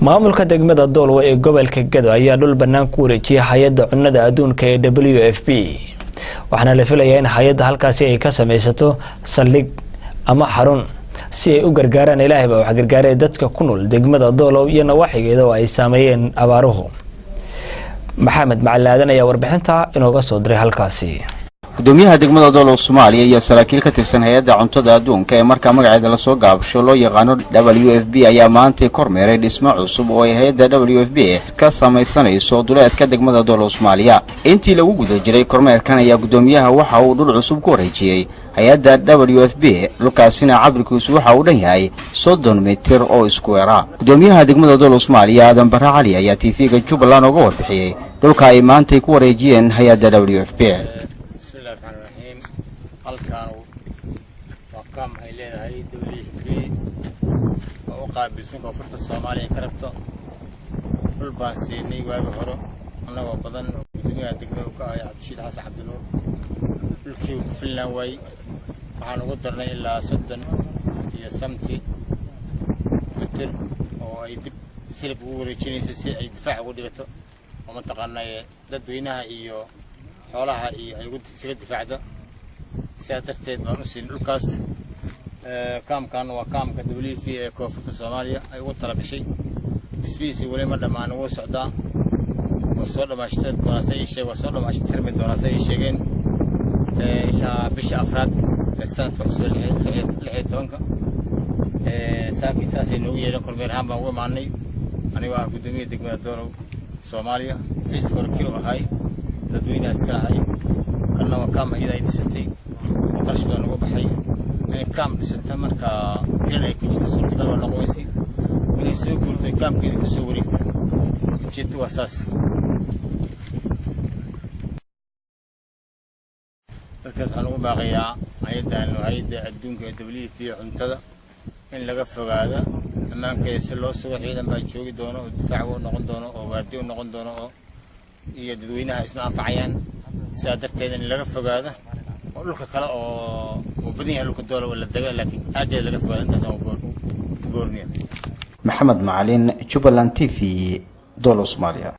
Maamulka degmada Doolow ee gobolka Gedo ayaa dhul bannaan ku wareejiyay Hay'adda Cunnada Adduunka ee WFP, waxaana la filayaa in hay'adda halkaasi ay ka sameysato saldhig ama xarun si ay u gargaaraan, Ilaahay baa wax gargaaray, dadka ku nool degmada Doolow iyo nawaaxigeeda oo ay saameeyeen abaaruhu. Maxamed Macalin Aadan ayaa warbixinta inooga soo diray halkaasi. Gudoomiyaha degmada Doolow, Soomaaliya, iyo saraakiil ka tirsan Hay'adda Cuntada Adduunka ee markaa magaceeda lasoo gaabsho loo yaqaano WFP ayaa maantay kormeeray dhismo cusub oo ay hay'adda WFP ka samaysanayso duleedka degmada Doolow, Soomaaliya. Intii lagu guda jiray kormeerkan ayaa gudoomiyaha waxa uu dhul cusub ku wareejiyey hay'adda WFP. Dhulkaasina cabirkiisu waxa uu dhan yahay 30 mitir oo iskuweera. Gudoomiyaha degmada Doolow, Soomaaliya, Aadan Barre Cali, ayaa TV-ga Jubbaland uga warbixiyey dhulka ay maantay ku wareejiyeen hay'adda WFP. Bismillahi raxmaan raxiim. Halkaanu waa kaam ay leedahay WFP oo u qaabilsan koonfurta Soomaaliya ka rabto. Dhul baan siinay waagi hore annagoo badan oo gudoomiyaha degmada uu ka ahay Cabdishiid Xasan Cabdinuur. Dhulkii uu ku filnaan waayey, waxaan ugu darnay ilaa 30 iyo something mitir oo ay dib silib ugu wareejinayso si ay difaac ugu dhigato oo mataqaanaa dadweynaha iyo xoolaha iyo ay isaga difaacdo. Sidaas darteed baan u siin dhulkaas. Kaamkan waa kaamka WFP ee koonfurta Soomaaliya ay ugu talagashay. Dhismihiisii weli ma dhammaan, wuu socdaa, wuu soo dhamaashtir doonaa say ii sheeg, waa soo dhamaashtirmi doonaa say ii sheegeen ilaa bisha afraad ee sanadka cusub 16-ka. Saakii saasay noogu yeedhan, kormeer ahaan baan ugu imaanay anigoo ah guddoomiyaha degmada Doolow, Soomaaliya. Fiiska hore kiro ahay, dadweynaha iska lahay. Kanna waa kaam iyada ay dhisatay oo qarash badan uga baxay. Inay kaam dhisata marka kiran ay ku jirta suurtagal waa noqon weysay. Inay soo guurto, kaamkeeda ku soo wareegto, ujeeddu waa saas. Dadkaas waxaan ugu baaqayaa hay'addan, hay'adda adduunka ee WFP cuntada, in laga fogaado ammaankeeda si loo sugo. Ciidan baa joogi doono oo difaac u noqon doono oo waardiyo u noqon doono oo iyo dadweynaha isma anfacayaan. Sidaa darteed in laga fogaado oo dhulka kale oo uu badan yahay dhulka Doolow la dega, laakiin aaggeeda laga fogaado. Intaas aan goorniya. Maxamed Macalin, Jubbaland TV, Doolow, Soomaaliya.